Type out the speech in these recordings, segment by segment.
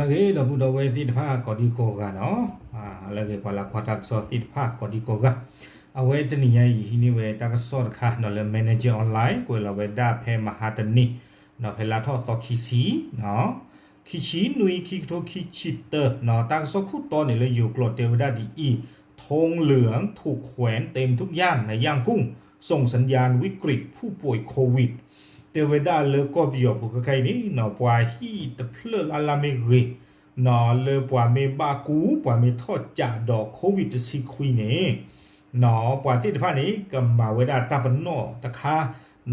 လၢအဂ့ၤ ဒီပုၢ်ဒီဝဲၢ်သ့ၣ်တဖၣ်ကိးဒံကိးဂၤနီၤ, လၢအဂ့ၤ ပှၤလၢကွၢ်တၢ်ကစီၣ်သ့ၣ်တဖၣ်ကိးဒံကိးဂၤ, အဝဲတနံၤညါအံၤ ဟံးန့ၢ်ဝဲတၢ်ကစီၣ်တခါနီၤ လၢ Manager Online ကွဲးလီၤဝဲဒၣ်ဖဲမဟါတနံၤ, ဖဲလါထီၣ်သီခံဆံ ခံဆံနွံ ခံကထိခံဆံတၢနီၤ, တၢ်ကစီၣ်ခိၣ်တီန့ၣ်လၢယိၤကျိာ်တဲဝဲဒၣ်ဒ်အံၤ, ထူလၢ ထုတ်ခွင့် တမ်ထုကယၢ် နယၢ်ကူၣ် ส่งสัญญาณวิกฤตผู้ป่วยโควิด တဲဝဲဒၣ်လၢကီၢ်ပယီၤပူၤခဲခါအံၤန့ၣ်နီၤ ပှၤဟံၣ်တဖျၢၣ်လၢ်လၢ်မ့ၢ်ဂ့ၤ, နီၤ လၢပှၤမ့ၢ်ဘၣ်ကူ ပှၤမ့ၢ်ထီၣ်ကးဒီး COVID တဆံခွံန့ၣ် နီၤ ပှၤသ့ၣ်တဖၣ်န့ၣ် ကမၤဝဲဒၣ်တၢ်ပနီၣ်တခါ,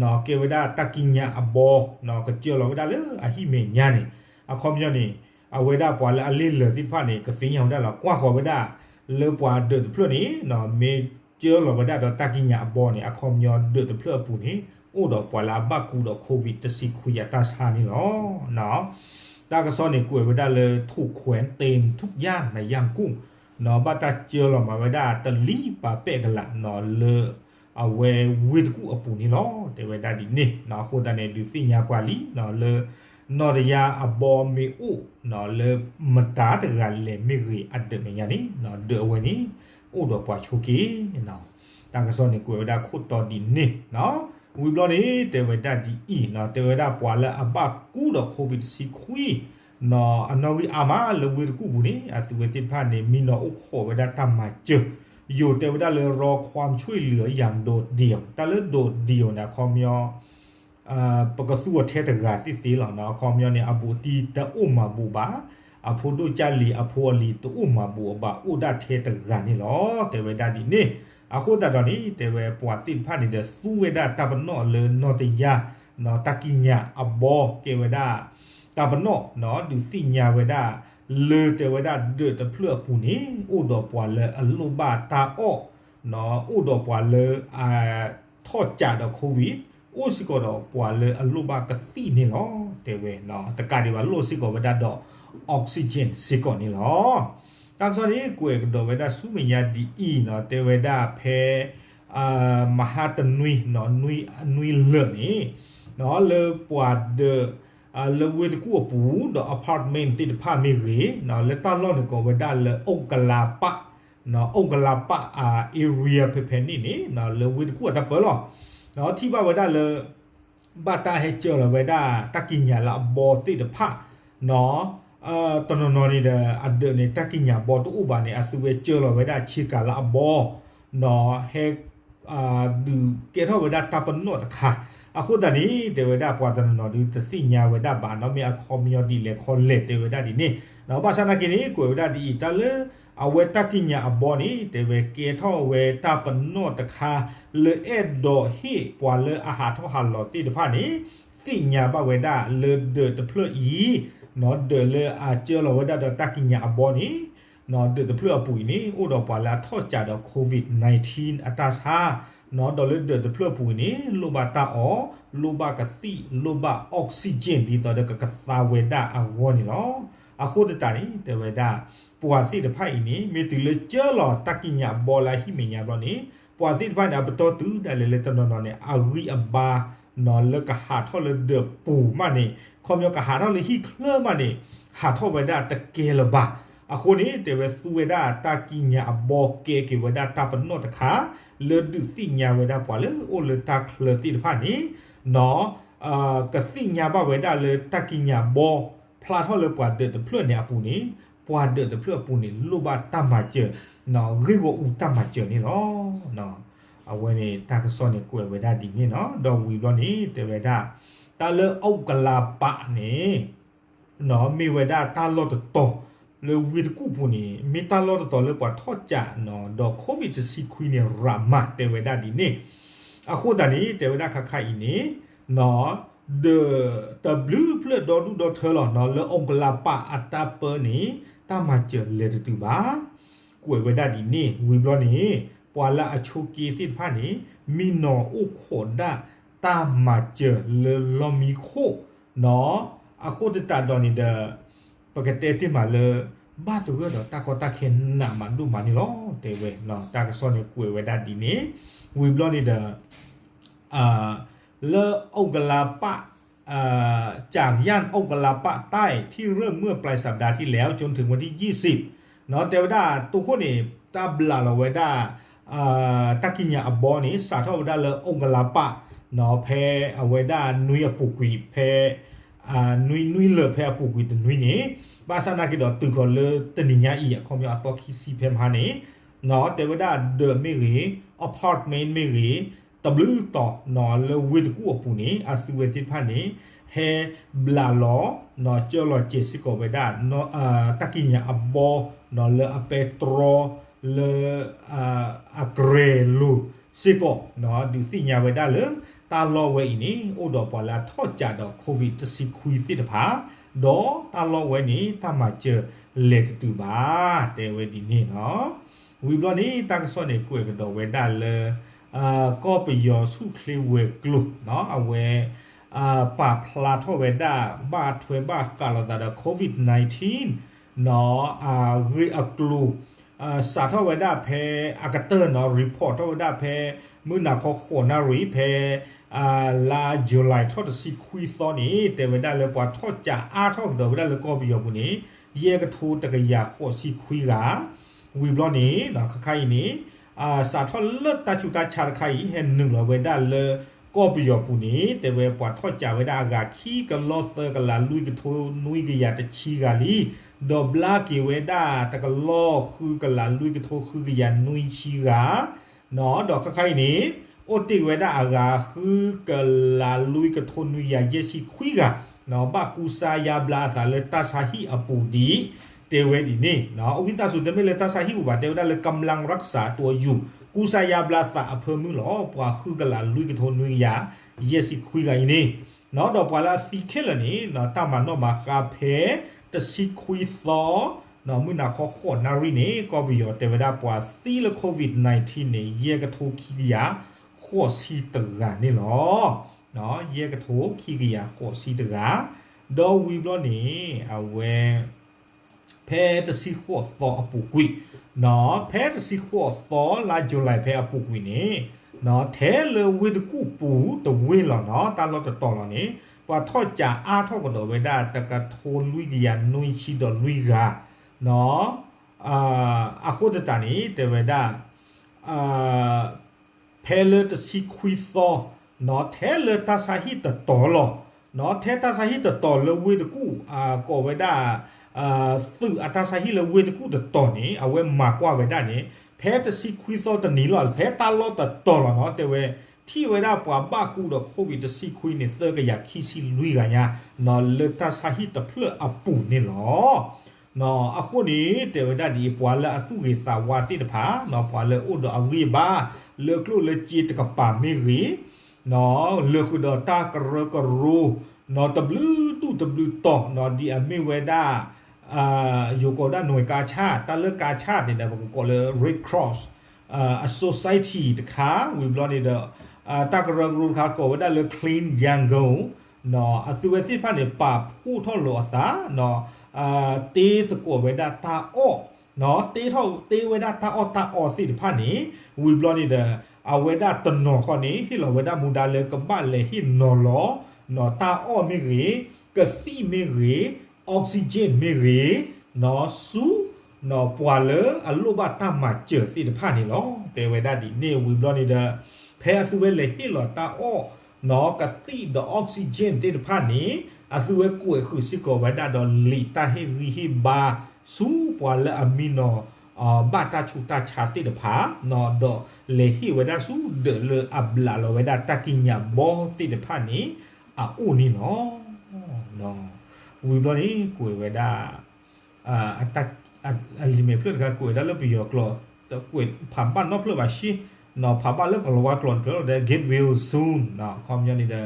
နီၤ ကဲဝဲဒၣ်တၢ်ကံးညာ်အဘီ, နီၤ ကစၢလီၤဝဲဒၣ်လၢအဟံၣ်မဲာ်ညါန့ၣ်, အခီပညီန့ၣ် အဝဲဒၣ်ပှၤလၢအလ့ၢ်လၢာ်သ့ၣ်တဖၣ်န့ၣ် ကသ့ၣ်ညါဝဲဒၣ်လီၤ ကွၢ်ဃီၤဝဲဒၣ်, လၢပှၤဒၢးတဖျၢၣ်န့ၣ် နီၤ မ့ၢ်စၢလီၤဝဲဒၣ်ဒီးတၢ်ကံးညာ်အဘီန့ၣ် အခီပညီဒၢးတဖျၢၣ်အပူၤန့ၣ် အိၣ်ဒီးပှၤလၢအဘၣ်ကူဒီး COVID တဆံခွံအတၢ်ဆါန့ၣ်လီၤ. နီၤ တၢ်ကစီၣ်န့ၣ် ကွဲးဝဲဒၣ်လၢ ထုတ်ခွင့် တမ်ထုကယၢ် နယၢ်ကူၣ်, နီၤ ဘၣ်တၢ်စၢလီၤမၤဝဲဒၣ်တလံၤပာ်ပဲာ်ကလာ် နီၤ လၢအဝဲဝ့ၢ်တကူၣ်အပူၤန့ၣ်လီၤ. တဲဝဲဒၣ်ဒ်န့ၣ် နီၤ အဃိသတးန့ၣ် ဒုးသ့ၣ်ညါပှၤလံ နီၤ လၢ နီၢ်တယၢ်အဘီမ့ၢ်အိၣ် နီၤ လၢမတၤတဂၤလဲၣ်မ့ၢ်ဂ့ၤအဒၢးမဲာ်ညါန့ၣ် နီၤ ဒၢးအဝဲန့ၣ် အိၣ်ဒီးပှၤဆိးက့ နီၤ တၢ်ကစီၣ်န့ၣ် ကွဲးဝဲဒၣ်ခိၣ်တီဒ်န့ၣ် နီၤ ဝံၤဘျီန့ၣ် တဲဝဲဒၣ်ဒ်အံၤ နီၤ တဲဝဲဒၣ်ပှၤလၢအဘၣ်ကူဒီး COVID တဆံခွံ နီၤ အနီၣ်ဂံၢ်အါမးလၢဝ့ၢ်တကူၣ်ပူၤန့ၣ် အသုဝဲသ့ၣ်တဖၣ်န့ၣ် မံနီၤအိၣ်ခိးဝဲဒၣ်တၢ်မၤစၢၤ, ယိၤတဲဝဲဒၣ်လၢ รอความช่วยเหลืออย่างโดดเดี่ยว တၢ်လၢ โดดเดี่ยว န့ၣ် အခီပညီ ပကသူအီၤထဲတဂၤသ့ၣ်သ့ၣ်လီၤ. အခီပညီန့ၣ် အဘူးအတံၢ်တအိၣ်မၤဘူးဘၣ်, အဖိဒိၣ်ကၢ်လံၤ အဖိအလံၤတအိၣ်မၤဘူးအီၤဘၣ် အိၣ်ဒၣ်ထဲတဂၤန့ၣ်လီၤ. တဲဝဲဒၣ်ဒ်န့ၣ် အဃိသတးဒီးန့ၣ် တဲဝဲပှၤသ့ၣ်တဖၣ်န့ၣ်ဒီး သူဝဲဒၣ်တၢ်ပနီၣ်လၢနီၢ်တယၢ် နီၤ တၢ်ကံးညာ်အဘီ ကဲဝဲဒၣ် တၢ်ပနီၣ် နီၤ ဒုးသ့ၣ်ညါဝဲဒၣ် လၢတဲဝဲဒၣ်ဒၢးတဖျၢၣ်အပူၤန့ၣ် အိၣ်ဒီးပှၤလၢအလိၣ်ဘၣ်တၢ်အီၣ် နီၤ အိၣ်ဒီးပှၤလၢအထီၣ်ကးဒီး COVID, အိၣ်စ့ၢ်ကီးဒီးပှၤလၢအလိၣ်ဘၣ်ကသံၣ်န့ၣ်လီၤ. တဲဝဲ တကးဒံးဘၣ် လိၣ်စ့ၢ်ကီးဝဲဒၣ်ဒီး oxygen စ့ၢ်ကီးန့ၣ်လီၤ. တၢ်ကစီၣ်န့ၣ် ကွဲးကဒီးဝဲဒၣ်ဆူမဲာ်ညါဒ်အံၤ နီၤ တဲဝဲဒၣ်ဖဲ မဟါတနွံ နီၤ နွံလၢာ်န့ၣ် နီၤ လၢပှၤဒၢး လၢဝ့ၢ်တကူၣ်အပူၤ ဒီး apartment သ့ၣ်တဖၣ်မ့ၢ်ဂ့ၤ နီၤ လၢတၢ်လီၢ်န့ၣ်ကိးဝဲဒၣ်လၢ အိၣ်ကလါပး နီၤ အိၣ်ကလါပး အ area ဖဲဖဲန့ၣ်န့ၣ် နီၤ လၢဝ့ၢ်တကူၣ်အတၢ်ပၢလီၤ. နီၤ ထံၣ်ဘၣ်ဝဲဒၣ်လၢ ဘၣ်တၢ်ဟဲစၢလီၤဝဲဒၣ် တၢ်ကံးညာ်လၢအဘီသ့ၣ်တဖၣ် နီၤ တနီၤနီၤန့ၣ်ဒီး အဒၢးန့ၣ် တၢ်ကံးညာ်ဘီတအိၣ်ဘၣ်န့ၣ် အသုဝဲစၢလီၤဝဲဒၣ်ဆ့ကၤလၢအဘီ နီၤ ဟဲ ဒုးကဲထီၣ်ဝဲဒၣ်တၢ်ပနီၣ်တခါ. အဃိသတးန့ၣ် တဲဝဲဒၣ်ပှၤတနီၤနီၤဒုးတသ့ၣ်ညါဝဲဒၣ်ဘၣ် နီၤ မ့ၢ်အခီပညီဒ်လဲၣ်ခီလဲၣ် တဲဝဲဒၣ်ဒ်န့ၣ် နီၤ ဘၣ်ဆၣ်သနာ်က့န့ၣ် ကွဲးဝဲဒၣ်ဒ်အံၤ တၢ်လၢ အဝဲတၢ်ကံးညာ်အဘီန့ၣ် တဲဝဲကဲထီၣ်ဝဲတၢ်ပနီၣ်တခါ လၢအဲၣ်ဒိးဟ့ၣ်ပှၤလၢအဟးထီၣ်ဟးလီၤသ့ၣ်တဖၣ်န့ၣ် သ့ၣ်ညါဘၣ်ဝဲဒၣ်လၢဒၢးတဖျၢၣ်အံၤ နီၤ ဒၢးလၢအစၢလီၤဝဲဒၣ်ဒီးတၢ်ကံးညာ်အဘီန့ၣ် နီၤ ဒၢးတဖျၢၣ်အပူၤအံၤန့ၣ် အိၣ်ဒီးပှၤလၢအထီၣ်ကးဒီး COVID nineteen အတၢ်ဆါ နီၤ ဒီးလၢဒၢးတဖျၢၣ်အပူၤအံၤန့ၣ် လိၣ်ဘၣ်တၢ်အီၣ် လိၣ်ဘၣ်ကသံၣ် လိၣ်ဘၣ် oxygen ဒ်သိးဒီးကကသါဝဲဒၣ်အဂီၢ်န့ၣ်လီၤ. အဃိသတးန့ၣ် တဲဝဲဒၣ် ပှၤသ့ၣ်တဖၣ်အံၤန့ၣ် မ့ၢ်တုၤလၢစၢလီၤတၢ်ကံးညာ်အဘီလၢအဟံၣ်မဲာ်ညါဘျီန့ၣ် ပှၤသ့ၣ်တဖၣ်န့ၣ် အပတီၢ်တုၤဒၣ်လဲာ်လၢတနီၤနီၤန့ၣ် အဂံၢ်အဘါ နီၤ လၢကဟးထီၣ်လၢဒၢးပူၤမးန့ၣ် ခီပညီကဟးထီၣ်လၢဟံၣ်ချၢမးန့ၣ် ဟးထီၣ်ဝဲဒၣ်တကဲလၢၤဘၣ်. အဃိန့ၣ် တဲဝဲသူဝဲဒၣ်တၢ်ကံးညာ်အဘီကဲက့ၤဝဲဒၣ်တၢ်ပနီၣ်တခါ လၢဒုးသ့ၣ်ညါဝဲဒၣ်ပှၤလၢအိၣ်လၢတၢ်ချၢသ့ၣ်တဖၣ်န့ၣ် နီၤ ကသ့ၣ်ညါဘၣ်ဝဲဒၣ်လၢတၢ်ကံးညာ်ဘီ ဖျါထီၣ်လၢပှၤဒၢးတဖျၢၣ်န့ၣ်အပူၤန့ၣ် ပှၤဒၢးတဖျၢၣ်အပူၤန့ၣ် လိၣ်ဘၣ်တၢ်မၤစၢၤ နီၤ ဂ့ၢ်ဂီၢ်အူတၢ်မၤစၢၤန့ၣ်လီၤ. အဝဲန့ၣ်တၢ်ကစီၣ်န့ၣ်ကွဲးဝဲဒၣ်ဒ်န့ၣ်နီၤ ဒီးဝံၤဘျီန့ၣ် တဲဝဲဒၣ် တၢ်လၢအိၣ်ကလါပးန့ၣ် နီၤ မ့ၢ်ဝဲဒၣ်တၢ်လီၢ်တတီၤ လၢဝ့ၢ်တကူၣ်ပူၤန့ၣ် မ့ၢ်တၢ်လီၢ်တတီၤလၢပှၤထီၣ်ကးနီၤ ဒီး COVID တဆံခွံန့ၣ် ရးမး တဲဝဲဒၣ်ဒ်န့ၣ် အဃိသတးန့ၣ် တဲဝဲဒၣ်ခါခါအံၤန့ၣ် နီၤ ဒီးတဘျုးဖျၢၣ်ဒီဒူၣ်ဒီထၢလီၤနီၤ လၢအိၣ်ကလါပးအတၢ်ပၢန့ၣ် တၢ်မၤစၢၤလဲၤတတုၤဘၣ် ကွဲးဝဲဒၣ်ဒ်န့ၣ် ဝံၤဘျီန့ၣ် ပှၤလၢအဆိးက့သ့ၣ်တဖၣ်န့ၣ် မံနီၤအိၣ်ခိးဒၣ်တၢ်မၤစၢၤလၢလီၢ်မံခိၣ်နီၤ အဃိသတးဒီးန့ၣ်ဒီး ပကတဲတ့ၢ်မးလၢ ဘၣ်သဂၢၢ်ဒီးတၢ်ကီတၢ်ခဲနးမးဒိၣ်မးန့ၣ်လီၤ တဲဝဲ တၢ်ကစီၣ်န့ၣ်ကွဲးဝဲဒၣ်ဒ်န့ၣ် ဝံၤဘျီန့ၣ်ဒီး လၢအိၣ်ကလါပး จากย่านองครักษ์ใต้ที่เริ่มเมื่อปลายสัปดาห์ที่แล้วจนถึงวันที่ยี่สิบ เนาะ တဲဝဲဒၣ်တိခိၣ်န့ၣ် တၢ်ဘျးလီၤဝဲဒၣ် တၢ်ကံးညာ်အဘီန့ၣ် စးထီၣ်ဝဲဒၣ်လၢ องครักษ์ เนาะ ဖဲအဝဲဒၣ်နွံအပူၤကွံာ် ဖဲ နွံနွံလၢာ်ဖဲအပူၤကွံာ်တနွံန့ၣ် ဘၣ်ဆၣ်နာ်က့ဒီးတုၤဃီၤလၢတနံၤညါအံၤ အခီပညီအသီခံဆံဖဲမဟါန့ၣ် เนาะ တဲဝဲဒၣ်ဒီးမ့ၢ်ဂ့ၤ apartment မ့ၢ်ဂ့ၤ တဘျုးတီၤ เนาะ လၢဝ့ၢ်တကူၣ်အပူၤန့ၣ် အသုဝဲသ့ၣ်တဖၣ်န့ၣ် ဟဲဘျးလီၤ เนาะ ကၢလီၤစဲးစ့ၢ်ကီးဝဲဒၣ် တၢ်ကံးညာ်အဘီ เนาะ လၢအပဲတြီ လၢ အကြဲၤလိာ်စ့ၢ်ကီး เนาะ ဒုးသ့ၣ်ညါဝဲဒၣ်လၢ တၢ်လီၢ်ဝဲအံၤန့ၣ် အိၣ်ဒီးပှၤလၢအထီၣ်ကးဒီး COVID တဆံခွံသ့ၣ်တဖၣ် ဒီးတၢ်လီၢ်ဝဲန့ၣ် တၢ်မၤစၢၤလဲၤတတုၤဘၣ် တဲဝဲဒ်န့ၣ်လီၤ. ဝံၤဘျီန့ၣ် တၢ်ကစီၣ်န့ၣ် ကွဲးကဒီးဝဲဒၣ်လၢ ကီၢ်ပယီၤဆူၣ်ချ့ဝဲၤကျိၤ เนาะ အဝဲ ပာ်ဖျါထီၣ်ဝဲဒၣ် ဘၣ်ထွဲဘၣ်ဃးလိာ်သးဒီး COVID nineteen เนาะ အဂ့ၢ်အကျိၤ စးထီၣ်ဝဲဒၣ်ဖဲအကတၢၢ် เนาะ report ထီၣ်ဝဲဒၣ်ဖဲ မုၢ်နၤခီဃိးနၣ်ရံၣ် ဖဲ လါ July ထီၣ်တဆံခွံသီန့ၣ် တဲဝဲဒၣ်လၢပှၤထီၣ်ကးအါထီၣ်ကဒီးဝဲဒၣ်လၢကီၢ်ပယီၤပူၤန့ၣ် ယဲၢ်ကထိတကယၤဃိးဆံခွံဂၤ ဝံၤဘျီန့ၣ် ခါခါအံၤန့ၣ် စးထီၣ်လၢတၢ်ဆူးတၢ်ဆါတခါအံၤ ဟဲနုာ်လီၤဝဲဒၣ်လၢကီၢ်ပယီၤပူၤန့ၣ် တဲဝဲပှၤထီၣ်ကးဝဲဒၣ်အဂၤခံကလီၢ်သၢကလးလွံၢ်ကထိနွံကယၤတဆံဂၤလံ, ဒီးဘျါက့ၤဝဲဒၣ်တကလီၢ်ဃုကလးလွံၢ်ကထိဃုကယၤနွံဆံဂၤ ဒီးခါခါအံၤန့ၣ် အိၣ်တ့ၢ်ဝဲဒၣ်အဂၤဃုကလးလွံၢ်ကထိနွံကယၤယဲၢ်ဆံခွံဂၤ ဘၣ်ကူစါယါဘျါအသးလၢတၢ်ဆါဟံၣ်အပူၤဒံး တဲဝဲဒ်န့ၣ်, အဝံသးစူၤတမ့ၢ်လၢတၢ်ဆါဟံၣ်ပူၤဘၣ်, တဲဝဲဒၣ်လၢ กำลังรักษาตัวอยู่ ကူစါယါဘျါသးအဖၢမုၢ်လီၤ. ပှၤဃုကလးလွံၢ်ကထိနွံကယၤယဲၢ်ဆံခွံဂၤအံၤန့ၣ်, ဒီးပှၤလၢအသံခဲလၢာ်န့ၣ် တၢ်မၤနီၣ်မၤဃါဖဲတဆံခွံသီ မုၢ်နၤခီဃိးနၣ်ရံၣ်န့ၣ် ကီၢ်ပယီၤတဲဝဲဒၣ်ပှၤသံလၢ COVID nineteen န့ၣ် ယဲၢ်ကထိခံကယၤဃိးဆံတဂၤန့ၣ်လီၤ. ယဲၢ်ကထိခံကယၤဃိးဆံတဂၤ, ဒီးဝံၤဘျီန့ၣ် အဝဲ ဖဲတဆံဃိးသီအပူၤကွံာ်, ဖဲတဆံဃိးသီလါ July ဖဲအပူၤကွံာ်န့ၣ်, ထဲလၢဝ့ၢ်တကူၣ်ပူၤတဝ့ၢ်လီၤနီၤ တၢ်လီၢ်တတီၤလီၤန့ၣ် ပှၤထီၣ်ကးအါထီၣ်ကဒီးဝဲဒၣ်တကထိလွံၢ်ကယၤနွံဆံဒီးလွံၢ်ဂၤ, အဃိသတးန့ၣ် တဲဝဲဒၣ် ဖဲလၢတဆံခွံသီ, ထဲလၢတၢ်ဆါဟံၣ်တတီၤလီၤ, ထဲတၢ်ဆါဟံၣ်တတီၤလၢဝ့ၢ်တကူၣ် ကိးဝဲဒၣ် သုးအတၢ်ဆါဟံၣ်လၢဝ့ၢ်တကူၣ်တတီၤန့ၣ် အဝဲမၤကွၢ်ဝဲဒၣ်န့ၣ် ဖဲတဆံခွံသီတနံၤလီၤ ဖဲတၢ်လီၢ်တတီၤလီၤနီၤ တဲဝဲ ထံၣ်ဝဲဒၣ်ပှၤဘၣ်ကူဒီး COVID တဆံခွံန့ၣ် သၢကယၤခံဆံလွံၢ်ဂၤညါ လၢတၢ်ဆါဟံၣ်တဖျၢၣ်အပူၤန့ၣ်လီၤ. အဃိန့ၣ် တဲဝဲဒၣ်ဒ်အံၤ ပှၤလၢအသူၣ်ဂ့ၤသးဝါသ့ၣ်တဖၣ် ပှၤလၢအိၣ်ဒီးအဂံၢ်အဘါ လၢကျိၣ်လၢစ့တကပၤမ့ၢ်ဂ့ၤ, လၢဃုာ်ဒီးတၢ်ကရၢကရိ တဘျုးဒူၣ်တဘျုးတီၤ ဒ်အမ့ၢ်ဝဲဒၣ် ယိၤကိးဒၣ်နွဲၣ်ကါဆၣ် တၢ်လၢကါဆၣ်န့ၣ်ဒီး ပကကိးလၢ Red Cross အ society တခါ ဝံၤဘျီန့ၣ်ဒီး တၢ်ကရၢကရိတခါကိးဝဲဒၣ်လၢ Clean Yangon အသုဝဲသ့ၣ်တဖၣ်န့ၣ် ပာ်ဖှိၣ်ထီၣ်လိာ်အသး တ့သကိးဝဲဒၣ်တၢ်အီၣ် တ့ထီၣ်တ့ဝဲဒၣ်တၢ်အီၣ်တၢ်အီသ့ၣ်တဖၣ်န့ၣ် ဝံၤဘျီန့ၣ်ဒီး အဝဲဒၣ်တနီၤခီန့ၣ် ဟ့ၣ်လီၤဝဲဒၣ်မူဒါလၢကဘၣ်လဲၤဟ့ၣ်နီၤလီၤ တၢ်အီၣ်မ့ၢ်ဂ့ၤ, ကသံၣ်မ့ၢ်ဂ့ၤ, oxygen မ့ၢ်ဂ့ၤ ဆူ ပှၤလၢအလိၣ်ဘၣ်တၢ်မၤစၢၤသ့ၣ်တဖၣ်န့ၣ်လီၤ. တဲဝဲဒၣ်ဒ်န့ၣ် ဝံၤဘျီန့ၣ်ဒီး ဖဲအသုဝဲလဲၤဟ့ၣ်လီၤတၢ်အီၣ် ကသံၣ်ဒီး oxygen သ့ၣ်တဖၣ်န့ၣ် အသုဝဲကွဲးဃုာ်စ့ၢ်ကီးဝဲဒၣ်ဒီးလံာ်တၢ်ဟ့ၣ်ဂံၢ်ဟ့ၣ်ဘါ ဆူပှၤလၢအမံနီၤ ဘၣ်တၢ်ဆူးတၢ်ဆါသ့ၣ်တဖၣ် ဒီးလဲၤဟ့ၣ်ဝဲဒၣ်ဆူဒၢးလၢအဘျးလီၤဝဲဒၣ်တၢ်ကံးညာ်ဘီသ့ၣ်တဖၣ်န့ၣ် အအိၣ်န့ၣ်လီၤ. ဝံၤဘျီန့ၣ် ကွဲးဝဲဒၣ် အလံာ်မဲာ်ဖျၢၣ်တခါ ကွဲးဝဲဒၣ်လၢပယီၤကျိာ် ကွဲးဖးဘၣ်နီတဖျၢၣ်ဘၣ်ဆ့, ဖးဘၣ်လၢကလၤဝါကျိာ်တဖျၢၣ်လီၤ ဒီး get well soon အခီပညီန့ၣ်ဒီး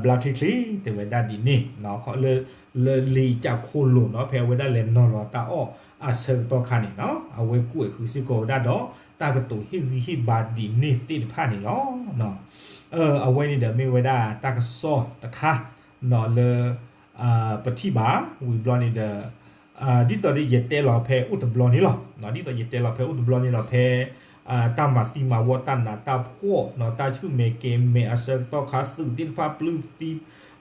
ဘျါချ့ချ့ တဲဝဲဒၣ်ဒ်န့ၣ် လၢလံာ်ကးခိၣ်လိၤနီၤ ဖဲအဝဲဒၣ်လဲၤနီၤလီၤတၢ်အီၣ်အဆၢကတီၢ်ခါန့ၣ် အဝဲကွဲးဃုာ်စ့ၢ်ကီးဝဲဒၣ်ဒီး တၢ်ကတိၤဟ့ၣ်ဂံၢ်ဟ့ၣ်ဘါဒ်န့ၣ်သ့ၣ်တဖၣ်န့ၣ်လီၤ. အဝဲန့ၣ်ဒီးမ့ၢ်ဝဲဒၣ်တၢ်ကစီၣ်တခါ လၢ ပထံၣ်ဘၣ် ဝံၤဘျီန့ၣ်ဒီး ဒ်သိးဒီးယတဲလီၤဖဲအိၣ်တဘျီန့ၣ်လီၤ. ဒ်သိးယတဲလီၤဖဲအိၣ်တဘျီန့ၣ်လီၤ ဖဲ တၢ်မၤသံမၤဝီ တၢ်နးတၢ်ဖှီၣ် တၢ်ဆူၣ်မဲာ်ကဲၤမဲာ်အဆၢကတီၢ်ခါ သုးသ့ၣ်တဖၣ်ပျုၢ်သံ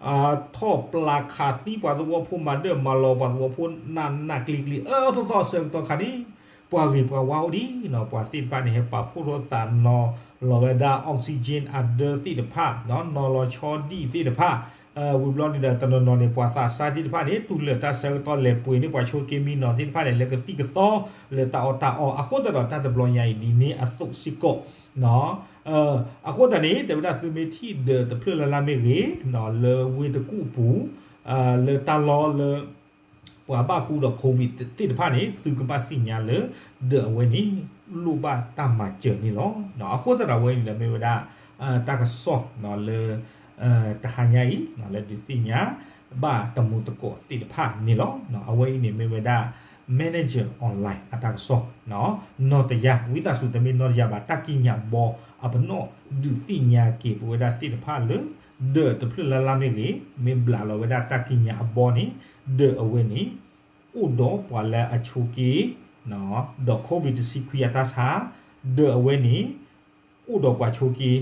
ထီၣ်ပျၢခးသံပှၤသဝီဖိ မၤဒၢၣ်မၤလီၤပှၤသဝီဖိ နးနးကျံၤကျံၤ အၢသီၣ်သီၣ်အဆၢကတီၢ်ခါန့ၣ် ပှၤဂ့ၤပှၤဝါအိၣ်ဒံးနီၤ ပှၤသ့ၣ်တဖၣ်န့ၣ် ဟဲပာ်ဖှိၣ်ထီၣ်သးနီၤလီၤဝဲဒၣ် oxygen အဒၢသ့ၣ်တဖၣ် နီၤလီၤဆီဒံၣ်သ့ၣ်တဖၣ် ဝံၤဘျီန့ၣ်ဒီး တနီၤနီၤန့ၣ် ပှၤသးစၢ်သ့ၣ်တဖၣ်န့ၣ် တူၢ်လၢာ်တၢ်ဆၢကတီၢ်လဲၤပှ့ၤန့ၢ်ပှၤဆိးက့မံနီၤသ့ၣ်တဖၣ်န့ၣ် လၢကသံၣ်ကသီလၢတၢ်အီၣ်တၢ်အီ အဃိသတးဒီးတၢ်တဘျီညါအံၤဒ်န့ၣ်အသိးစ့ၢ်ကီး အဃိသတးန့ၣ် တဲဝဲဒၣ်သုမ့ၢ်ထံၣ်ဒၢးတဖျၢၣ်လၢ်လၢ်မ့ၢ်ဂ့ၤ လၢဝ့ၢ်တကူၣ်အပူၤ လၢတၢ်လီၢ်လၢ ပှၤဘၣ်ကူဒီး COVID သ့ၣ်တဖၣ်န့ၣ် သုကဘၣ်သ့ၣ်ညါလၢ ဒၢးအဝဲန့ၣ် လိၣ်ဘၣ်တၢ်မၤစၢၤန့ၣ်လီၤ. အဃိသတးဒီးအဝဲအံၤန့ၣ်ဒီးမ့ၢ်ဝဲဒၣ် တၢ်ကစီၣ်လၢ တဟါညါအံၤ လၢဒုးသ့ၣ်ညါ ဘၣ်တမူတကိးသ့ၣ်တဖၣ်န့ၣ်လီၤ. အဝဲအံၤန့ၣ်မ့ၢ်ဝဲဒၣ် Manager Online အတၢ်ကစီၣ် နီၢ်တယၢ် ဝံသးစူၤတမ့ၢ်နီၢ်တယၢ်ဘၣ် တၢ်ကံၢ်ညါဘီအပနီၣ် ဒုးသ့ၣ်ညါက့ၤပဝဲဒၣ်သ့ၣ်တဖၣ်လၢ ဒၢးတဖျၢၣ်လၢ်လၢ်မ့ၢ်ဂ့ၤ မ့ၢ်ဘျးလီၤဝဲဒၣ်တၢ်ကံၢ်ညါအဘီန့ၣ် ဒၢးအဝဲန့ၣ် အိၣ်ဒီးပှၤလၢအဆိးက့ ဒီး COVID တဆံခွံအတၢ်ဆါ ဒၢးအဝဲန့ၣ် အိၣ်ဒီးပှၤဆိးက့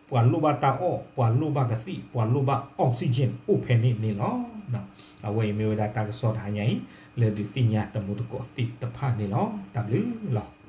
ပှၤလိၣ်ဘၣ်တၢ်အီၣ် ပှၤလိၣ်ဘၣ်ကသံၣ် ပှၤလိၣ်ဘၣ် oxygen အိၣ်ဖဲန့ၣ်န့ၣ်လီၤ. အဝဲအံၤမ့ၢ်ဝဲဒၣ်တၢ်ကစီၣ်တဟါညါအံၤ လၢဒုးသ့ၣ်ညါတမူတကိးသ့ၣ်တဖၣ်န့ၣ်လီၤ. တၢ်ဘျုးလီၤ.